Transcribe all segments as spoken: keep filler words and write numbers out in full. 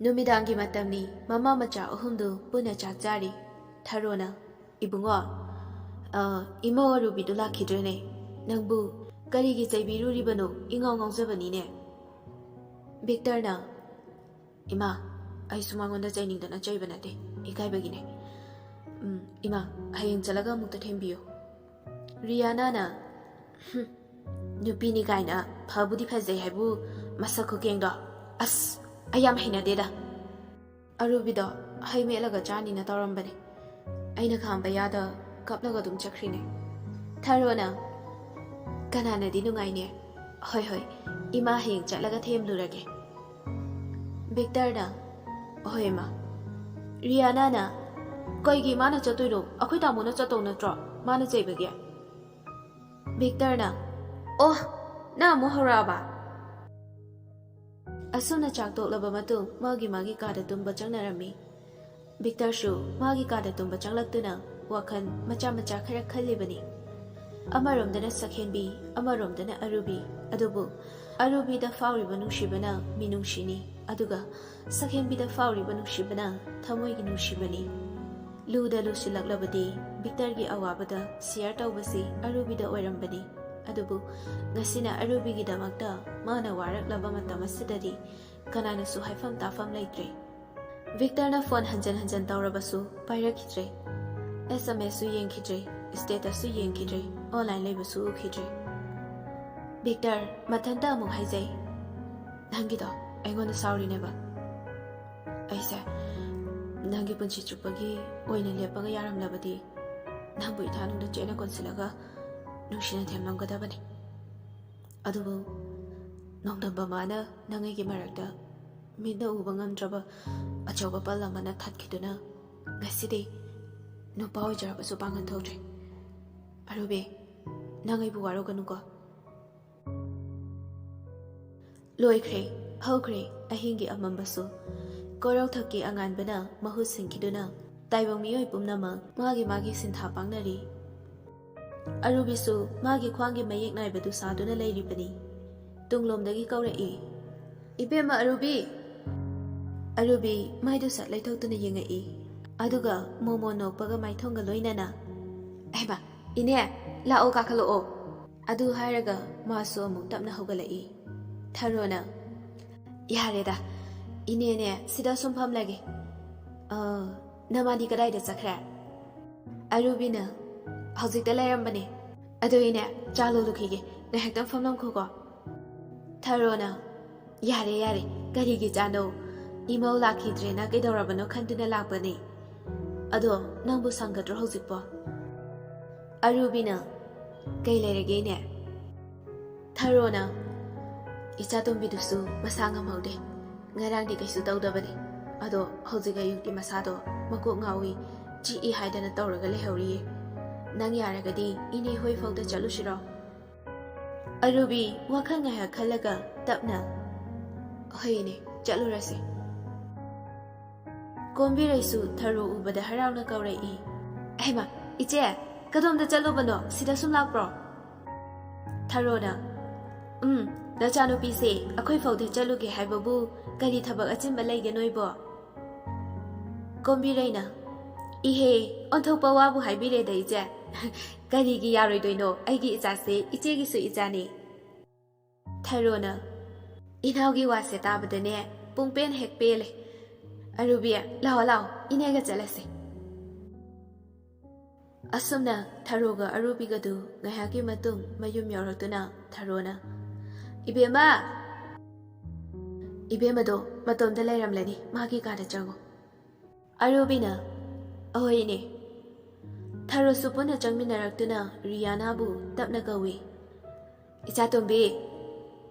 ꯅꯨꯃꯤꯗꯥꯡꯒꯤ ꯃꯇꯝꯅꯤ꯫ ꯃꯃꯥ ꯃꯆꯥ ꯑꯍꯨꯝꯗꯨ ꯄꯨꯟꯅ ꯆꯥꯛ ꯆꯥꯔꯤ꯫ ꯊꯔꯣꯅ, "ꯏꯕꯨꯡꯉꯣ, ꯑ, ꯏꯃꯧ ꯑꯔꯨꯕꯤꯗꯨ ꯂꯥꯛꯈꯤꯗ꯭ꯔꯦꯅꯦ꯫ ꯅꯪꯕꯨ ꯀꯔꯤꯒꯤ ꯆꯩꯕꯤꯔꯨꯔꯤꯕꯅꯣ? ꯏꯉꯥꯎ ꯉꯥꯎꯖꯕꯅꯤꯅꯦ꯫" ꯚꯤꯛꯇꯔꯅ, "ꯏꯃꯥ, ꯑꯩꯁꯨ ꯃꯉꯣꯟꯗ ꯆꯩꯅꯤꯡꯗꯅ ꯆꯩꯕ ꯅꯠꯇꯦ, ꯏꯀꯥꯏꯕꯒꯤꯅꯦ꯫ ꯎꯝ, ꯏꯃꯥ, ꯍꯌꯦꯡ ꯆꯠꯂꯒ ꯑꯃꯨꯛꯇ ꯊꯦꯝꯕꯤꯌꯨ꯫" ꯔꯤꯌꯥꯅꯥꯅ, "ꯍꯨꯝ, ꯅꯨꯄꯤꯅꯤ ꯀꯥꯏꯅ ꯐꯕꯨꯗꯤ ꯐꯖꯩ ꯍꯥꯏꯕꯨ ꯃꯁꯛ ꯈꯨꯀꯦꯡꯗꯣ, ꯑꯁ, ꯑꯩ ꯌꯥꯝ ꯍꯩꯅꯗꯦꯗ꯫" ꯑꯔꯨꯕꯤꯗꯣ ꯍꯩ ꯃꯦꯠꯂꯒ ꯆꯥꯅꯤꯅ ꯇꯧꯔꯝꯕꯅꯦ꯫ ꯑꯩꯅ ꯈꯥꯝꯕ ꯌꯥꯗ ꯀꯞꯂꯒ ꯑꯗꯨꯝ ꯆꯠꯈ꯭ꯔꯤꯅꯦ꯫ ꯊꯔꯣꯅ, "ꯀꯅꯥꯅꯗꯤ ꯅꯨꯡꯉꯥꯏꯅꯦ꯫ ꯍꯣꯏ, ꯍꯣꯏ, ꯏꯃꯥ ꯍꯌꯦꯡ ꯆꯠꯂꯒ ꯊꯦꯝꯂꯨꯔꯒꯦ꯫" ꯚꯤꯛꯇꯔꯅ, "ꯍꯣꯏ, ꯏꯃꯥ꯫" ꯔꯤꯌꯥꯅꯥꯅ, "ꯀꯩꯒꯤ ꯏꯃꯥꯅ ꯆꯠꯇꯣꯏꯅꯣ? ꯑꯩꯈꯣꯏ ꯇꯥꯃꯣꯅ ꯆꯠꯇꯧ ꯅꯠꯇ꯭ꯔꯣ? ꯃꯥꯅ ꯆꯩꯕꯒꯤ?" ꯚꯤꯛꯇꯔꯅ, "ꯑꯣ, ꯅꯪ ꯑꯃꯨꯛ ꯍꯧꯔꯛꯑꯕ?" ꯑꯁꯨꯝꯅ ꯆꯥꯛ ꯇꯣꯛꯂꯕ ꯃꯇꯨꯡ ꯃꯥꯒꯤ ꯃꯥꯒꯤ ꯀꯥꯗ ꯇꯨꯝꯕ ꯆꯪꯅꯔꯝꯃꯤ꯫ ꯚꯤꯛꯇꯔꯁꯨ ꯃꯥꯒꯤ ꯀꯥꯗ ꯇꯨꯝꯕ ꯆꯪꯂꯛꯇꯨꯅ ꯋꯥꯈꯜ ꯃꯆꯥ ꯃꯆꯥ ꯈꯔ ꯈꯜꯂꯤꯕꯅꯤ꯫ ꯑꯃꯔꯣꯝꯗꯅ ꯁꯛꯍꯦꯟꯕꯤ, ꯑꯃꯔꯣꯝꯗꯅ ꯑꯔꯨꯕꯤ꯫ ꯑꯗꯨꯕꯨ ꯑꯔꯨꯕꯤꯗ ꯐꯥꯎꯔꯤꯕ ꯅꯨꯡꯁꯤꯕꯅ ꯃꯤꯅꯨꯡꯁꯤꯅꯤ, ꯑꯗꯨꯒ ꯁꯛꯍꯦꯟꯕꯤꯗ ꯐꯥꯎꯔꯤꯕ ꯅꯨꯡꯁꯤꯕꯅ ꯊꯃꯣꯏꯒꯤ ꯅꯨꯡꯁꯤꯕꯅꯤ꯫ ꯂꯨꯗ ꯂꯨꯁꯤꯜꯂꯛꯂꯕꯗꯤ ꯚꯤꯛꯇꯔꯒꯤ ꯑꯋꯥꯕꯗ ꯁꯤꯌꯔ ꯇꯧꯕꯁꯤ ꯑꯔꯨꯕꯤꯗ ꯑꯣꯏꯔꯝꯕꯅꯤ꯫ ꯑꯗꯨꯕꯨ ꯉꯁꯤꯅ ꯑꯔꯨꯕꯤꯒꯤꯗꯃꯛꯇ ꯃꯥꯅ ꯋꯥꯔꯛꯂꯕ ꯃꯇꯝ ꯑꯁꯤꯗꯗꯤ ꯀꯅꯥꯅꯁꯨ ꯍꯥꯏꯐꯝ ꯇꯥꯐꯝ ꯂꯩꯇ꯭ꯔꯦ꯫ ꯚꯤꯛꯇꯔꯅ ꯐꯣꯟ ꯍꯟꯖꯟ ꯍꯟꯖꯟ ꯇꯧꯔꯕꯁꯨ ꯄꯥꯏꯔꯛꯈꯤꯗ꯭ꯔꯦ꯫ ꯑꯦꯁ ꯑꯦꯝ ꯑꯦꯁꯁꯨ ꯌꯦꯡꯈꯤꯗ꯭ꯔꯦ, ꯁ꯭ꯇꯦꯇꯁꯁꯨ ꯌꯦꯡꯈꯤꯗ꯭ꯔꯦ, ꯑꯣꯟꯂꯥꯏꯟ ꯂꯩꯕꯁꯨ ꯎꯈꯤꯗ꯭ꯔꯦ꯫ ꯚꯤꯛꯇꯔ ꯃꯊꯟꯇ ꯑꯃꯨꯛ ꯍꯥꯏꯖꯩ, "ꯅꯪꯒꯤꯗꯣ ꯑꯩꯉꯣꯟꯗ ꯁꯥꯎꯔꯤꯅꯦꯕ꯫ ꯑꯩꯁꯦ ꯅꯪꯒꯤ ꯄꯨꯟꯁꯤ ꯆꯨꯞꯄꯒꯤ ꯑꯣꯏꯅ ꯂꯦꯞꯄꯒ ꯌꯥꯔꯝꯂꯕꯗꯤ ꯅꯪꯕꯨ ꯏꯊꯥꯅꯨꯡꯗ ꯆꯦꯠꯅ ꯀꯣꯟꯁꯤꯜꯂꯒ ꯅꯨꯡꯁꯤꯅ ꯊꯦꯝꯂꯝꯒꯗꯕꯅꯤ꯫ ꯑꯗꯨꯕꯨ ꯅꯣꯡꯗꯝꯕ ꯃꯥꯅ ꯅꯪ ꯑꯩꯒꯤ ꯃꯔꯛꯇ ꯃꯤꯠꯅ ꯎꯕ ꯉꯝꯗ꯭ꯔꯕ ꯑꯆꯧꯕ ꯄꯜ ꯑꯃꯅ ꯊꯠꯈꯤꯗꯨꯅ ꯉꯁꯤꯗꯤ ꯅꯨꯄꯥ ꯑꯣꯏꯖꯔꯕꯁꯨ ꯄꯥꯡꯒꯟ ꯊꯣꯛꯇ꯭ꯔꯦ꯫ ꯑꯔꯨꯕꯤ, ꯅꯪ ꯑꯩꯕꯨ ꯋꯥꯔꯧꯒꯅꯨꯀꯣ꯫" ꯂꯣꯏꯈ꯭ꯔꯦ, ꯍꯧꯈ꯭ꯔꯦ ꯑꯍꯤꯡꯒꯤ ꯑꯃꯝꯕꯁꯨ꯫ ꯀꯣꯔꯧꯊꯛꯀꯤ ꯑꯉꯥꯟꯕꯅ ꯃꯍꯨꯠ ꯁꯤꯟꯈꯤꯗꯨꯅ ꯇꯥꯏꯕꯪ ꯃꯤꯑꯣꯏ ꯄꯨꯝꯅꯃꯛ ꯃꯥꯒꯤ ꯃꯥꯒꯤ ꯁꯤꯟꯊꯥ ꯄꯥꯡꯅꯔꯤ꯫ ꯑꯔꯨꯕꯤꯁꯨ ꯃꯥꯒꯤ ꯈ꯭ꯋꯥꯡꯒꯤ ꯃꯌꯦꯛ ꯅꯥꯏꯕꯗꯨ ꯁꯥꯗꯨꯅ ꯂꯩꯔꯤꯕꯅꯤ꯫ ꯇꯨꯡꯂꯣꯝꯗꯒꯤ ꯀꯧꯔꯛꯏ, "ꯏꯕꯦꯝꯃ ꯑꯔꯨꯕꯤ!" ꯑꯔꯨꯕꯤ ꯃꯥꯏꯗꯨ ꯁꯠ ꯂꯩꯊꯣꯛꯇꯨꯅ ꯌꯦꯡꯉꯛꯏ꯫ ꯑꯗꯨꯒ ꯃꯣꯃꯣ ꯅꯣꯛꯄꯒ ꯃꯥꯏꯊꯣꯡꯒ ꯂꯣꯏꯅꯅ, "ꯑꯍꯩꯃ, ꯏꯅꯦ, ꯂꯥꯛꯑꯣ, ꯀꯥꯈꯠꯂꯛꯑꯣ"꯫ ꯑꯗꯨ ꯍꯥꯏꯔꯒ ꯃꯥꯁꯨ ꯑꯃꯨꯛ ꯇꯞꯅ ꯍꯧꯒꯠꯂꯛꯏ꯫ ꯊꯔꯣꯅ, "ꯌꯥꯔꯦꯗ, ꯏꯅꯦꯅꯦ ꯁꯤꯗ ꯁꯨꯝ ꯐꯝꯂꯒꯦ꯫ ꯑ, ꯅꯃꯥꯗꯤ ꯀꯗꯥꯏꯗ ꯆꯠꯈ꯭ꯔꯦ?" ꯑꯔꯨꯕꯤꯅ, "ꯍꯧꯖꯤꯛꯇ ꯂꯩꯔꯝꯕꯅꯦ꯫ ꯑꯗꯣ ꯏꯅꯦ, ꯆꯥ ꯂꯣꯜꯂꯨꯈꯤꯒꯦ, ꯉꯥꯏꯍꯥꯛꯇꯪ ꯐꯝꯂꯝꯈꯣꯀꯣ"꯫ ꯊꯔꯣꯅ, "ꯌꯥꯔꯦ, ꯌꯥꯔꯦ, ꯀꯔꯤꯒꯤ ꯆꯥꯅꯣ? ꯏꯃꯧ ꯂꯥꯛꯈꯤꯗ꯭ꯔꯦꯅ ꯀꯩꯗꯧꯔꯕꯅꯣ ꯈꯟꯗꯨꯅ ꯂꯥꯛꯄꯅꯦ꯫ ꯑꯗꯣ ꯅꯪꯕꯨ ꯁꯪꯒꯗ꯭ꯔꯣ ꯍꯧꯖꯤꯛꯄꯣ?" ꯑꯔꯨꯕꯤꯅ, "ꯀꯩ ꯂꯩꯔꯒꯦ, ꯏꯅꯦ?" ꯊꯔꯣꯅ, "ꯏꯆꯥꯇꯣꯝꯕꯤꯗꯨꯁꯨ ꯃꯁꯥ ꯉꯝꯍꯧꯗꯦ꯫ ꯉꯔꯥꯡꯗꯤ ꯀꯩꯁꯨ ꯇꯧꯗꯕꯅꯦ꯫ ꯑꯗꯣ ꯍꯧꯖꯤꯛ ꯑꯌꯨꯛꯇꯤ ꯃꯁꯥꯗꯣ ꯃꯀꯣꯛ ꯉꯥꯎꯏ, ꯆꯤꯛꯏ ꯍꯥꯏꯗꯅ ꯇꯧꯔꯒ ꯂꯩꯍꯧꯔꯤꯌꯦ꯫ ꯅꯪ ꯌꯥꯔꯒꯗꯤ ꯏꯅꯦ ꯍꯣꯏ ꯐꯥꯎꯗ ꯆꯠꯂꯨꯁꯤꯔꯣ?" ꯑꯔꯨꯕꯤ ꯋꯥꯈꯜ ꯉꯥꯏꯍꯥꯛ ꯈꯜꯂꯒ ꯇꯞꯅ, "ꯍꯣꯏꯅꯦ, ꯆꯠꯂꯨꯔꯁꯤ"꯫ ꯀꯣꯝꯕꯤꯔꯩꯁꯨ ꯊꯔꯣ ꯎꯕꯗ ꯍꯔꯥꯎꯅ ꯀꯧꯔꯛꯏ꯫ "ꯑꯍꯩꯃ, ꯏꯆꯦ, ꯀꯗꯣꯝꯗ ꯆꯠꯂꯨꯕꯅꯣ? ꯁꯤꯗ ꯁꯨꯝ ꯂꯥꯛꯄ꯭ꯔꯣ?" ꯊꯔꯣꯅ, "ꯎꯝ, ꯅꯆꯥꯅꯨꯄꯤꯁꯦ ꯑꯩꯈꯣꯏ ꯐꯥꯎꯗ ꯆꯠꯂꯨꯒꯦ ꯍꯥꯏꯕꯕꯨ ꯀꯔꯤ ꯊꯕꯛ ꯑꯆꯤꯟꯕ ꯂꯩꯒꯦ ꯅꯣꯏꯕꯣ?" ꯀꯣꯝꯕꯤꯔꯩꯅ, "ꯏꯍꯦ, ꯑꯣꯟꯊꯣꯛꯄ ꯋꯥꯕꯨ ꯍꯥꯏꯕꯤꯔꯦꯗ ꯏꯆꯦ꯫ ꯀꯔꯤꯒꯤ ꯌꯥꯔꯣꯏꯗꯣꯏꯅꯣ? ꯑꯩꯒꯤ ꯏꯆꯥꯁꯦ ꯏꯆꯦꯒꯤꯁꯨ ꯏꯆꯥꯅꯤ"꯫ ꯊꯔꯣꯅ, "ꯏꯅꯥꯎꯒꯤ ꯋꯥꯁꯦ ꯇꯥꯕꯗꯅꯦ ꯄꯨꯡꯄꯦꯟ ꯍꯦꯛ ꯄꯦꯜꯂꯦ꯫ ꯑꯔꯨꯕꯤ, ꯂꯥꯛꯑꯣ, ꯂꯥꯛꯑꯣ, ꯏꯅꯦꯒ ꯆꯠꯂꯁꯦ"꯫ ꯑꯁꯨꯝꯅ ꯊꯔꯣꯒ ꯑꯔꯨꯕꯤꯒꯗꯨ ꯉꯥꯏꯍꯥꯛꯀꯤ ꯃꯇꯨꯡ ꯃꯌꯨꯝ ꯌꯧꯔꯛꯇꯨꯅ ꯊꯔꯣꯅ, "ꯏꯕꯦꯝꯃ!" ꯏꯕꯦꯝꯃꯗꯣ ꯃꯇꯣꯝꯇ ꯂꯩꯔꯝꯂꯅꯤ, ꯃꯥꯒꯤ ꯀꯥꯗ ꯆꯪꯉꯨ꯫ ꯑꯔꯨꯕꯤꯅ, "ꯑꯍꯣꯏ, ꯏꯅꯦ"꯫ ꯊꯔꯣꯁꯨ ꯄꯨꯟꯅ ꯆꯪꯃꯤꯟꯅꯔꯛꯇꯨꯅ ꯔꯤꯌꯥꯅꯥꯕꯨ ꯇꯞꯅ ꯀꯧꯏ꯫ "ꯏꯆꯥꯇꯣꯝꯕꯤ,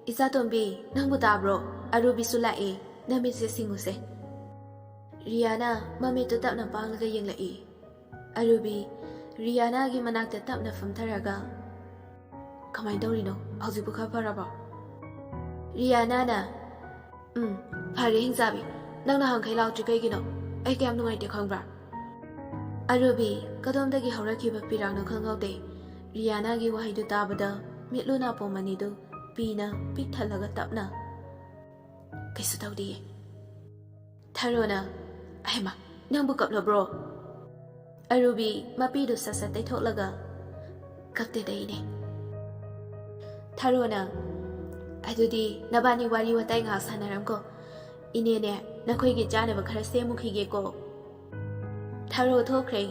ꯏꯆꯥꯇꯣꯝꯕꯤ, ꯅꯪꯕꯨ ꯇꯥꯕ꯭ꯔꯣ? ꯑꯔꯨꯕꯤꯁꯨ ꯂꯥꯛꯑꯦ, ꯅꯃꯤꯠꯁꯦ ꯁꯤꯡꯉꯨꯁꯦ"꯫ ꯔꯤꯌꯥꯅꯥ ꯃꯃꯤꯠꯇꯨ ꯇꯞꯅ ꯄꯥꯡꯂꯒ ꯌꯦꯡꯂꯛꯏ꯫ ꯑꯔꯨꯕꯤ ꯔꯤꯌꯥꯅꯥꯒꯤ ꯃꯅꯥꯛꯇ ꯇꯞꯅ ꯐꯝꯊꯔꯒ, "ꯀꯃꯥꯏꯅ ꯇꯧꯔꯤꯅꯣ? ꯍꯧꯖꯤꯛꯄꯨ ꯈꯔ ꯐꯔꯕꯣ?" ꯔꯤꯌꯥꯅꯥꯅ, "ꯎꯝ, ꯐꯔꯦ ꯍꯤꯡꯆꯥꯕꯤ꯫ ꯅꯪ ꯅꯍꯥꯟꯈꯩ ꯂꯥꯛꯇ꯭ꯔꯤ ꯀꯩꯒꯤꯅꯣ? ꯑꯩ ꯀꯌꯥꯝ ꯅꯨꯡꯉꯥꯏꯇꯦ ꯈꯪꯕ꯭ꯔꯥ?" ꯑꯔꯨꯕꯤ ꯀꯗꯣꯝꯗꯒꯤ ꯍꯧꯔꯛꯈꯤꯕ ꯄꯤꯔꯥꯡꯅꯣ ꯈꯪꯍꯧꯗꯦ꯫ ꯔꯤꯌꯥꯅꯥꯒꯤ ꯋꯥꯍꯩꯗꯨ ꯇꯥꯕꯗ ꯃꯤꯠꯂꯨ ꯅꯥꯄꯣꯝ ꯑꯅꯤꯗꯨ ꯄꯤꯅ ꯄꯤꯛ ꯊꯜꯂꯒ ꯇꯞꯅ, "ꯀꯩꯁꯨ ꯇꯧꯗꯤꯌꯦ"꯫ ꯊꯥꯔꯣꯅ, "ꯑꯍꯩꯃ, ꯅꯪꯕꯨ ꯀꯞꯂꯕ꯭ꯔꯣ?" ꯑꯔꯨꯕꯤ ꯃꯄꯤꯗꯨ ꯁꯠ ꯁꯠ ꯇꯩꯊꯣꯛꯂꯒ, "ꯀꯞꯇꯦꯗ ꯏꯅꯦ꯫" ꯊꯥꯔꯣꯅ, "ꯑꯗꯨꯗꯤ ꯅꯕꯥꯅꯤ ꯋꯥꯔꯤ ꯋꯥꯇꯥꯏ ꯉꯥꯏꯍꯥꯛ ꯁꯥꯟꯅꯔꯝꯀꯣ꯫ ꯏꯅꯦꯅꯦ, ꯅꯈꯣꯏꯒꯤ ꯆꯥꯅꯕ ꯈꯔ ꯁꯦꯝꯃꯨꯈꯤꯒꯦꯀꯣ꯫" ꯊꯥꯔꯣ ꯊꯣꯛꯈ꯭ꯔꯦ꯫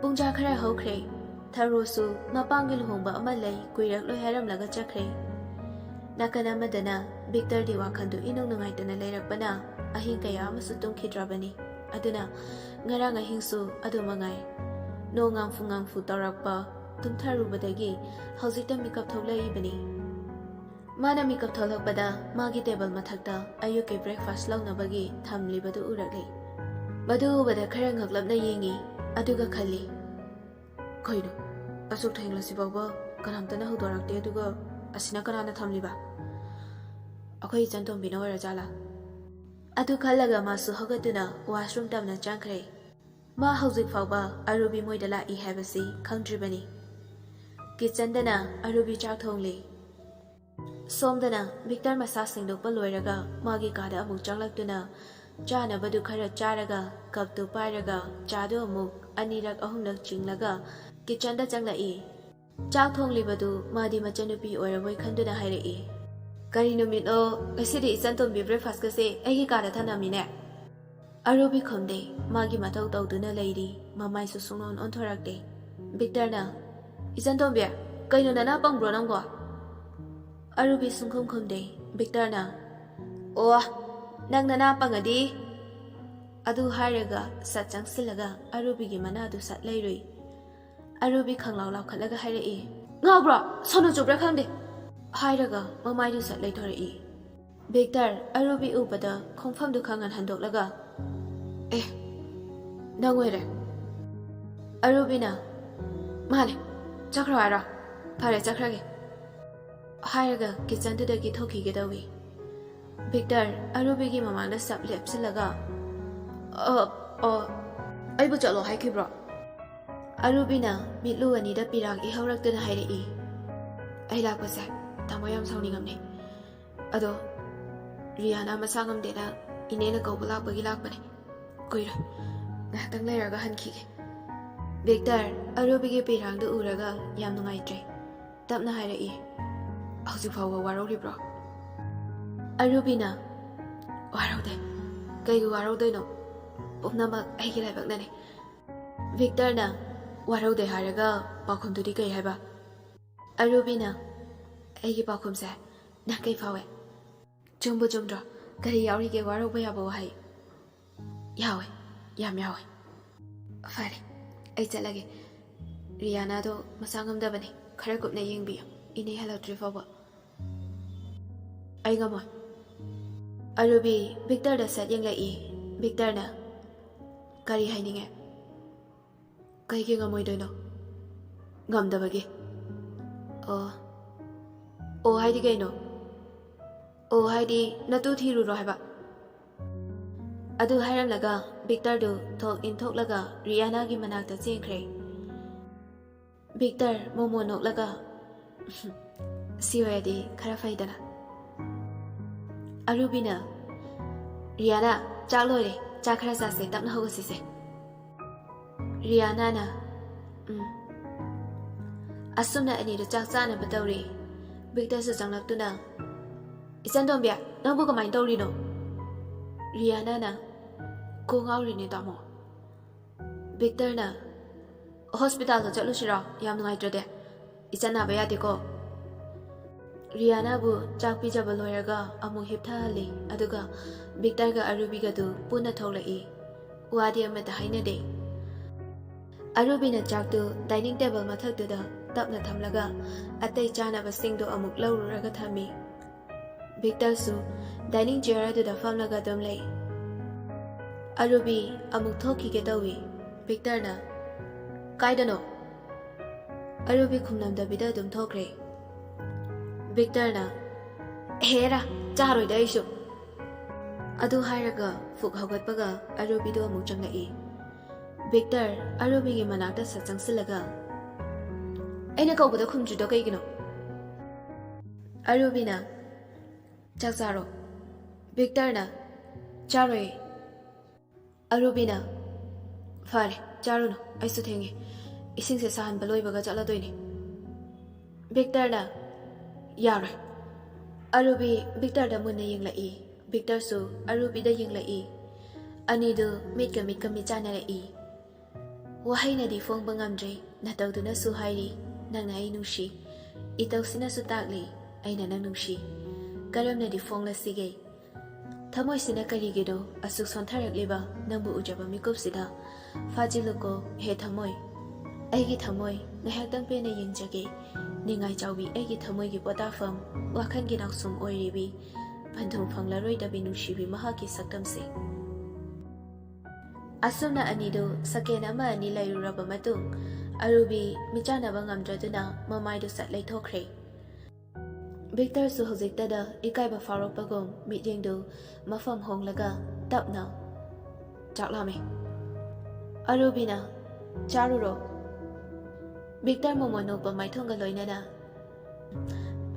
ꯄꯨꯡꯖꯥ ꯈꯔ ꯍꯧꯈ꯭ꯔꯦ꯫ ꯊꯥꯔꯣꯁꯨ ꯃꯄꯥꯝꯒꯤ ꯂꯨꯍꯣꯡꯕ ꯑꯃ ꯂꯩ, ꯀꯨꯏꯔꯛꯂꯣꯏ ꯍꯥꯏꯔꯝꯂꯒ ꯆꯠꯈ꯭ꯔꯦ꯫ ꯅꯥꯀꯟ ꯑꯃꯗꯅ ꯕꯤꯛꯇꯔꯗꯤ ꯋꯥꯈꯜꯗꯨ ꯏꯅꯨꯡ ꯅꯨꯡꯉꯥꯏꯇꯅ ꯂꯩꯔꯛꯄꯅ ꯑꯍꯤꯡ ꯀꯌꯥ ꯑꯃꯁꯨ ꯇꯨꯝꯈꯤꯗ꯭ꯔꯕꯅꯤ꯫ ꯑꯗꯨꯅ ꯉꯔꯥꯡ ꯑꯍꯤꯡꯁꯨ ꯑꯗꯨ ꯃꯉꯥꯏ꯫ ꯅꯣꯡ ꯉꯥꯡꯐꯨ ꯉꯥꯡꯐꯨ ꯇꯧꯔꯛꯄ, ꯇꯨꯝꯊꯔꯨꯕꯗꯒꯤ ꯍꯧꯖꯤꯛꯇ ꯃꯤꯀꯞ ꯊꯣꯛꯂꯛꯏꯕꯅꯤ꯫ ꯃꯥꯅ ꯃꯤꯀꯞ ꯊꯣꯛꯂꯛꯄꯗ ꯃꯥꯒꯤ ꯇꯦꯕꯜ ꯃꯊꯛꯇ ꯑꯌꯨꯛꯀꯤ ꯕ꯭ꯔꯦꯛꯐꯥꯁ ꯂꯧꯅꯕꯒꯤ ꯊꯝꯂꯤꯕꯗꯨ ꯎꯔꯛꯂꯦ꯫ ꯃꯗꯨ ꯎꯕꯗ ꯈꯔ ꯉꯛꯂꯞꯅ ꯌꯦꯡꯉꯤ, ꯑꯗꯨꯒ ꯈꯜꯂꯤ, "ꯀꯩꯅꯣ, ꯑꯁꯨꯛ ꯊꯦꯡꯂꯁꯤ ꯐꯥꯎꯕ ꯀꯅꯥꯝꯇꯅ ꯍꯧꯗꯣꯔꯛꯇꯦ, ꯑꯗꯨꯒ ꯑꯁꯤꯅ ꯀꯅꯥꯅ ꯊꯝꯂꯤꯕ? ꯑꯩꯈꯣꯏ ꯏꯆꯟ ꯇꯣꯝꯕꯤꯅ ꯑꯣꯏꯔꯖꯥꯠꯂꯥ?" ꯑꯗꯨ ꯈꯜꯂꯒ ꯃꯥꯁꯨ ꯍꯧꯒꯠꯇꯨꯅ ꯋꯥꯁꯔꯨꯝ ꯇꯝꯅ ꯆꯪꯈ꯭ꯔꯦ꯫ ꯃꯥ ꯍꯧꯖꯤꯛ ꯐꯥꯎꯕ ꯑꯔꯨꯕꯤ ꯃꯣꯏꯗ ꯂꯥꯛꯏ ꯍꯥꯏꯕꯁꯤ ꯈꯪꯗ꯭ꯔꯤꯕꯅꯤ꯫ ꯀꯤꯆꯟꯗꯅ ꯑꯔꯨꯕꯤ ꯆꯥꯛ ꯊꯣꯡꯂꯤ꯫ ꯁꯣꯝꯗꯅ ꯕꯤꯛꯇꯔ ꯃꯁꯥ ꯁꯦꯡꯗꯣꯛꯄ ꯂꯣꯏꯔꯒ ꯃꯥꯒꯤ ꯀꯥꯗ ꯑꯃꯨꯛ ꯆꯪꯂꯛꯇꯨꯅ ꯆꯥꯅꯕꯗꯨ ꯈꯔ ꯆꯥꯔꯒ ꯀꯞꯇꯨ ꯄꯥꯏꯔꯒ ꯆꯥꯗꯨ ꯑꯃꯨꯛ ꯑꯅꯤꯔꯛ ꯑꯍꯨꯝꯂꯛ ꯆꯤꯡꯂꯒ ꯀꯤꯆꯟꯗ ꯆꯪꯂꯛꯏ꯫ ꯆꯥꯛ ꯊꯣꯡꯂꯤꯕꯗꯨ ꯃꯥꯗꯤ ꯃꯆꯟꯅꯨꯄꯤ ꯑꯣꯏꯔꯕꯣꯏ ꯈꯟꯗꯨꯅ ꯍꯥꯏꯔꯛꯏ, "ꯀꯔꯤ ꯅꯨꯃꯤꯠꯅꯣ, ꯉꯁꯤꯗꯤ ꯏꯆꯟ ꯇꯣꯝꯕꯤ ꯕ꯭ꯔꯦꯛꯐꯥꯁꯀꯁꯦ ꯑꯩꯒꯤ ꯀꯥꯗ ꯊꯅꯝꯃꯤꯅꯦ?" ꯑꯔꯨꯕꯤ ꯈꯨꯝꯗꯦ, ꯃꯥꯒꯤ ꯃꯊꯧ ꯇꯧꯗꯨꯅ ꯂꯩꯔꯤ, ꯃꯃꯥꯏꯁꯨ ꯁꯨꯡꯑꯣꯟ ꯑꯣꯟꯊꯣꯔꯛꯇꯦ꯫ ꯕꯤꯛꯇꯔꯅ, "ꯏꯆꯟ ꯇꯣꯝꯕꯤ, ꯀꯩꯅꯣ ꯅꯅꯥ ꯄꯪꯕ꯭ꯔꯣ ꯅꯪꯕꯣ?" ꯑꯔꯨꯕꯤ ꯁꯨꯡꯈꯨꯝ ꯈꯨꯝꯗꯦ꯫ ꯕꯤꯛꯇꯔꯅ, "ꯑꯣ, ꯅꯪ ꯅꯅꯥ ꯄꯪꯉꯗꯤ?" ꯑꯗꯨ ꯍꯥꯏꯔꯒ ꯁꯠ ꯆꯪꯁꯤꯜꯂꯒ ꯑꯔꯨꯕꯤꯒꯤ ꯃꯅꯥꯗꯨ ꯁꯠ ꯂꯩꯔꯨꯏ꯫ ꯑꯔꯨꯕꯤ ꯈꯪꯂꯥꯎ ꯂꯥꯎꯈꯠꯂꯒ ꯍꯥꯏꯔꯛꯏ, "ꯉꯥꯎꯕ꯭ꯔꯣ? ꯁꯣꯅꯣ ꯆꯨꯕ꯭ꯔꯥ ꯈꯪꯗꯦ!" ꯍꯥꯏꯔꯒ ꯃꯃꯥꯏꯗꯨ ꯁꯠ ꯂꯩꯊꯣꯔꯛꯏ꯫ ꯕꯤꯛꯇꯔ ꯑꯔꯨꯕꯤ ꯎꯕꯗ ꯈꯣꯡꯐꯝꯗꯨ ꯈꯪꯍꯟ ꯍꯟꯗꯣꯛꯂꯒ, "ꯑꯦ, ꯅꯪ ꯑꯣꯏꯔꯦ?" ꯑꯔꯨꯕꯤꯅ, "ꯃꯥꯅꯦ, ꯆꯠꯈ꯭ꯔꯣ ꯍꯥꯏꯔꯣ? ꯐꯔꯦ, ꯆꯠꯈ꯭ꯔꯒꯦ," ꯍꯥꯏꯔꯒ ꯀꯤꯆꯟꯗꯨꯗꯒꯤ ꯊꯣꯛꯈꯤꯒꯦ ꯇꯧꯏ꯫ ꯕꯤꯛꯇꯔ ꯑꯔꯨꯕꯤꯒꯤ ꯃꯃꯥꯡꯗ ꯁꯞ ꯂꯦꯞꯁꯤꯜꯂꯒ, "ꯑ, ꯑ, ꯑꯩꯕꯨ ꯆꯠꯂꯣ ꯍꯥꯏꯈꯤꯕ꯭ꯔꯣ?" ꯑꯔꯨꯕꯤꯅ ꯃꯤꯠꯂꯨ ꯑꯅꯤꯗ ꯄꯤꯔꯥꯡ ꯏꯍꯧꯔꯛꯇꯨꯅ ꯍꯥꯏꯔꯛꯏ, "ꯑꯩ ꯂꯥꯛꯄꯁꯦ ꯇꯥꯃꯣ ꯌꯥꯝ ꯁꯥꯎꯅꯤꯡꯉꯝꯅꯤ꯫ ꯑꯗꯣ ꯔꯤꯌꯥꯅ ꯃꯁꯥ ꯉꯝꯗꯦꯅ ꯏꯅꯦꯅ ꯀꯧꯕ ꯂꯥꯛꯄꯒꯤ ꯂꯥꯛꯄꯅꯦ꯫ ꯀꯨꯏꯔꯣꯏ꯫ ꯉꯥꯏꯍꯥꯛꯇꯪ ꯂꯩꯔꯒ ꯍꯟꯈꯤꯒꯦ꯫ ꯕꯤꯛꯇꯔ ꯑꯔꯨꯕꯤꯒꯤ ꯄꯤꯔꯥꯡꯗꯨ ꯎꯔꯒ ꯌꯥꯝ ꯅꯨꯡꯉꯥꯏꯇ꯭ꯔꯦ꯫ ꯇꯞꯅ ꯍꯥꯏꯔꯛꯏ, "ꯍꯧꯖꯤꯛ ꯐꯥꯎꯕ ꯋꯥꯔꯧꯔꯤꯕ꯭ꯔꯣ?" ꯑꯔꯨꯕꯤꯅ, "ꯋꯥꯔꯧꯗꯦ꯫ ꯀꯩꯒꯤ ꯋꯥꯔꯧꯗꯣꯏꯅꯣ? ꯄꯨꯝꯅꯃꯛ ꯑꯩꯒꯤ ꯂꯥꯏꯕꯛꯅꯅꯤ꯫" ꯕꯤꯛꯇꯔꯅ, "ꯋꯥꯔꯧꯗꯦ ꯍꯥꯏꯔꯒ ꯄꯥꯎꯈꯨꯝꯗꯨꯗꯤ ꯀꯩ ꯍꯥꯏꯕ?" ꯑꯔꯨꯕꯤꯅ, "ꯑꯩꯒꯤ ꯄꯥꯎꯈꯨꯝꯁꯦ ꯅꯪ ꯀꯩ ꯐꯥꯎꯋꯦ? ꯆꯨꯝꯕꯨ ꯆꯨꯝꯗ꯭ꯔꯣ? ꯀꯔꯤ ꯌꯥꯎꯔꯤꯒꯦ ꯋꯥꯔꯧꯕ ꯌꯥꯕ ꯋꯥꯍꯩ?" "ꯌꯥꯎꯋꯦ, ꯌꯥꯝ ꯌꯥꯎꯋꯦ꯫" "ꯐꯔꯦ, ꯑꯩ ꯆꯠꯂꯒꯦ꯫ ꯔꯤꯌꯥꯅꯥꯗꯣ ꯃꯁꯥ ꯉꯝꯗꯕꯅꯦ, ꯈꯔ ꯀꯨꯞꯅ ꯌꯦꯡꯕꯤꯌꯨ, ꯏꯅꯦ ꯍꯜꯂꯛꯇ꯭ꯔꯤ ꯐꯥꯎꯕ꯫" "ꯑꯩ ꯉꯝꯃꯣꯏ꯫" ꯑꯔꯨꯕꯤ ꯕꯤꯛꯇꯔꯗ ꯁꯠ ꯌꯦꯡꯂꯛꯏ꯫ ꯕꯤꯛꯇꯔꯅ, "ꯀꯔꯤ ꯍꯥꯏꯅꯤꯡꯉꯦ?" "ꯀꯩꯒꯤ ꯉꯝꯃꯣꯏꯗꯣꯏꯅꯣ?" "ꯉꯝꯗꯕꯒꯤ꯫" "ꯑꯣ, ꯑꯣ ꯍꯥꯏꯗꯤ ꯀꯩꯅꯣ?" "ꯑꯣ ꯍꯥꯏꯗꯤ ꯅꯇꯨ ꯊꯤꯔꯨꯔꯣ ꯍꯥꯏꯕ꯫" ꯑꯗꯨ ꯍꯥꯏꯔꯝꯂꯒ ꯕꯤꯛꯇꯔꯗꯨ ꯊꯣꯛ ꯏꯟꯊꯣꯛꯂꯒ ꯔꯤꯌꯥꯅꯥꯒꯤ ꯃꯅꯥꯛꯇ ꯆꯦꯟꯈ꯭ꯔꯦ꯫ ꯕꯤꯛꯇꯔ ꯃꯣꯃꯣ ꯅꯣꯛꯂꯒ, "ꯁꯤ ꯑꯣꯏꯔꯗꯤ ꯈꯔ ꯐꯩꯗꯅ꯫" ꯑꯔꯨꯕꯤꯅ, "ꯔꯤꯌꯥꯅꯥ, ꯆꯥꯛ ꯂꯣꯏꯔꯦ, ꯆꯥꯛ ꯈꯔ ꯆꯥꯁꯦ, ꯇꯞꯅ ꯍꯧꯒꯠꯁꯤꯁꯦ꯫" ꯔꯤꯌꯥꯅꯥꯅ, "ꯎꯝ꯫" ꯑꯁꯨꯝꯅ ꯑꯅꯤꯗꯨ ꯆꯥꯛ ꯆꯥꯅꯕ ꯇꯧꯔꯤ꯫ ꯕꯤꯛꯇꯔꯁꯨ ꯆꯪꯂꯛꯇꯨꯅ, "ꯏꯆꯟ ꯇꯣꯝꯕꯤ, ꯅꯪꯕꯨ ꯀꯃꯥꯏꯅ ꯇꯧꯔꯤꯅꯣ?" ꯔꯤꯌꯥꯅꯥꯅ, "ꯀꯣꯛ ꯉꯥꯎꯔꯤꯅꯦ ꯇꯥꯃꯣ꯫" ꯕꯤꯛꯇꯔꯅ, "ꯍꯣꯁꯄꯤꯇꯥꯜꯗ ꯆꯠꯂꯨꯁꯤꯔꯣ? ꯌꯥꯝ ꯅꯨꯡꯉꯥꯏꯇ꯭ꯔꯗꯤ꯫ ꯏꯆꯟ ꯅꯥꯕ ꯌꯥꯗꯦꯀꯣ꯫" ꯔꯤꯌꯥꯅꯥꯕꯨ ꯆꯥꯛ ꯄꯤꯖꯕ ꯂꯣꯏꯔꯒ ꯑꯃꯨꯛ ꯍꯤꯞꯊꯍꯜꯂꯤ, ꯑꯗꯨꯒ ꯕꯤꯛꯇꯔꯒ ꯑꯔꯨꯕꯤꯒꯗꯨ ꯄꯨꯟꯅ ꯊꯣꯛꯂꯛꯏ꯫ ꯋꯥꯗꯤ ꯑꯃꯠꯇ ꯍꯥꯏꯅꯗꯦ꯫ ꯑꯔꯨꯕꯤꯅ ꯆꯥꯛꯇꯨ ꯗꯥꯏꯅꯤꯡ ꯇꯦꯕꯜ ꯃꯊꯛꯇꯨꯗ ꯇꯞꯅ ꯊꯝꯂꯒ ꯑꯇꯩ ꯆꯥꯅꯕꯁꯤꯡꯗꯨ ꯑꯃꯨꯛ ꯂꯧꯔꯨꯔꯒ ꯊꯝꯃꯤ꯫ ꯕꯤꯛꯇꯔꯁꯨ ꯗꯥꯏꯅꯤꯡ ꯆꯤꯌꯔ ꯑꯗꯨꯗ ꯐꯝꯂꯒ ꯑꯗꯨꯝ ꯂꯩ꯫ ꯑꯔꯨꯕꯤ ꯑꯃꯨꯛ ꯊꯣꯛꯈꯤꯒꯦ ꯇꯧꯏ꯫ ꯕꯤꯛꯇꯔꯅ, "ꯀꯥꯏꯗꯅꯣ?" ꯑꯔꯨꯕꯤ ꯈꯨꯝꯂꯝꯗꯕꯤꯗ ꯑꯗꯨꯝ ꯊꯣꯛꯈ꯭ꯔꯦ꯫ ꯕꯤꯛꯇꯔꯅ, "ꯍꯦꯔꯥ, ꯆꯥꯔꯣꯏꯗ ꯑꯩꯁꯨ꯫" ꯑꯗꯨ ꯍꯥꯏꯔꯒ ꯐꯨꯛ ꯍꯧꯒꯠꯄꯒ ꯑꯔꯨꯕꯤꯗꯣ ꯑꯃꯨꯛ ꯆꯪꯂꯛꯏ꯫ ꯕꯤꯛꯇꯔ ꯑꯔꯨꯕꯤꯒꯤ ꯃꯅꯥꯛꯇ ꯁꯠ ꯆꯪꯁꯤꯜꯂꯒ, "ꯑꯩꯅ ꯀꯧꯕꯗ ꯈꯨꯝꯗ꯭ꯔꯤꯗꯣ ꯀꯩꯒꯤꯅꯣ?" ꯑꯔꯨꯕꯤꯅ, "ꯆꯥꯛ ꯆꯥꯔꯣ꯫" ꯕꯤꯛꯇꯔꯅ, ꯆꯥꯔꯣꯏ꯫ ꯑꯔꯨꯕꯤꯅ, "ꯐꯔꯦ, ꯆꯥꯔꯨꯅꯨ, ꯑꯩꯁꯨ ꯊꯦꯡꯉꯦ, ꯏꯁꯤꯡꯁꯦ ꯁꯥꯍꯟꯕ ꯂꯣꯏꯕꯒ ꯆꯠꯂꯗꯣꯏꯅꯤ꯫" ꯚꯤꯛꯇꯔꯅ, "ꯌꯥꯔꯣꯏ꯫" ꯑꯔꯨꯕꯤ ꯚꯤꯛꯇꯔꯗ ꯃꯨꯟꯅ ꯌꯦꯡꯂꯛꯏ꯫ ꯚꯤꯛꯇꯔꯁꯨ ꯑꯔꯨꯕꯤꯗ ꯌꯦꯡꯂꯛꯏ꯫ ꯑꯅꯤꯗꯨ ꯃꯤꯠꯀ ꯃꯤꯠꯀ ꯃꯤꯠ ꯆꯥꯟꯅꯔꯛꯏ꯫ ꯋꯥꯍꯩꯅꯗꯤ ꯐꯣꯡꯕ ꯉꯝꯗ꯭ꯔꯦ, ꯅꯇꯧꯗꯨꯅꯁꯨ ꯍꯥꯏꯔꯤ, "ꯅꯪꯅ ꯑꯩ ꯅꯨꯡꯁꯤ꯫" ꯏꯇꯧꯁꯤꯅꯁꯨ ꯇꯥꯛꯂꯤ, "ꯑꯩꯅ ꯅꯪ ꯅꯨꯡꯁꯤ꯫" ꯀꯔꯝꯅꯗꯤ ꯐꯣꯡꯂꯁꯤꯒꯦ? ꯊꯃꯣꯏꯁꯤꯅ ꯀꯔꯤꯒꯤꯅꯣ ꯑꯁꯨꯛ ꯁꯣꯟꯊꯔꯛꯂꯤꯕ? ꯅꯪꯕꯨ ꯎꯖꯕ ꯃꯤꯀꯨꯞꯁꯤꯗ ꯐꯥꯖꯤꯜꯂꯨꯀꯣ, ꯍꯦ ꯊꯃꯣꯏ꯫ ꯑꯩꯒꯤ ꯊꯃꯣꯏ, ꯉꯥꯏꯍꯥꯛꯇꯪ ꯄꯦꯟꯅ ꯌꯦꯡꯖꯒꯦ꯫ ꯅꯤꯡꯉꯥꯏ ꯆꯥꯎꯕꯤ, ꯑꯩꯒꯤ ꯊꯃꯣꯏꯒꯤ ꯄꯣꯇꯥꯐꯝ, ꯋꯥꯈꯜꯒꯤ ꯅꯥꯎꯁꯨꯝ ꯑꯣꯏꯔꯤꯕꯤ, ꯄꯟꯊꯨꯡ ꯐꯪꯂꯔꯣꯏꯗꯕꯤ ꯅꯨꯡꯁꯤꯕꯤ ꯃꯍꯥꯛꯀꯤ ꯁꯛꯇꯝꯁꯦ꯫ ꯑꯁꯨꯝꯅ ꯑꯅꯤꯗꯨ ꯁꯀꯦꯟ ꯑꯃ ꯑꯅꯤ ꯂꯩꯔꯨꯔꯕ ꯃꯇꯨꯡ, ꯑꯔꯨꯕꯤ ꯃꯤꯆꯥꯟꯅꯕ ꯉꯝꯗ꯭ꯔꯗꯨꯅ ꯃꯃꯥꯏꯗꯨ ꯁꯠ ꯂꯩꯊꯣꯛꯈ꯭ꯔꯦ꯫ ꯚꯤꯛꯇꯔꯁꯨ ꯍꯧꯖꯤꯛꯇꯗ ꯏꯀꯥꯏꯕ ꯐꯥꯎꯔꯛꯄꯒꯨꯝ ꯃꯤꯠꯌꯦꯡꯗꯨ ꯃꯐꯝ ꯍꯣꯡꯂꯒ ꯇꯞꯅ, "ꯆꯥꯛ ꯂꯥꯝꯃꯦ꯫" ꯑꯔꯨꯕꯤꯅ, "ꯆꯥꯔꯨꯔꯣ꯫" ꯚꯤꯛꯇꯔ ꯃꯣꯃꯣꯟ ꯅꯣꯛꯄ ꯃꯥꯏꯊꯣꯡꯒ ꯂꯣꯏꯅꯅ,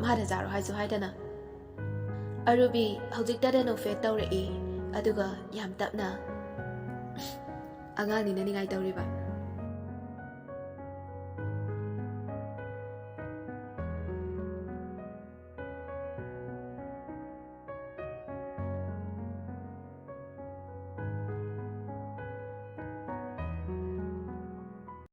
"ꯃꯥꯅ ꯆꯥꯔꯣ ꯍꯥꯏꯁꯨ ꯍꯥꯏꯗꯅ꯫" ꯑꯔꯨꯕꯤ ꯍꯧꯖꯤꯛꯇꯗ ꯅꯣꯛꯐꯦꯠ ꯇꯧꯔꯛꯏ, ꯑꯗꯨꯒ ꯌꯥꯝ ꯇꯞꯅ, "ꯑꯉꯥꯡꯅꯤꯅ ꯅꯤꯡꯉꯥꯏ ꯇꯧꯔꯤꯕ꯫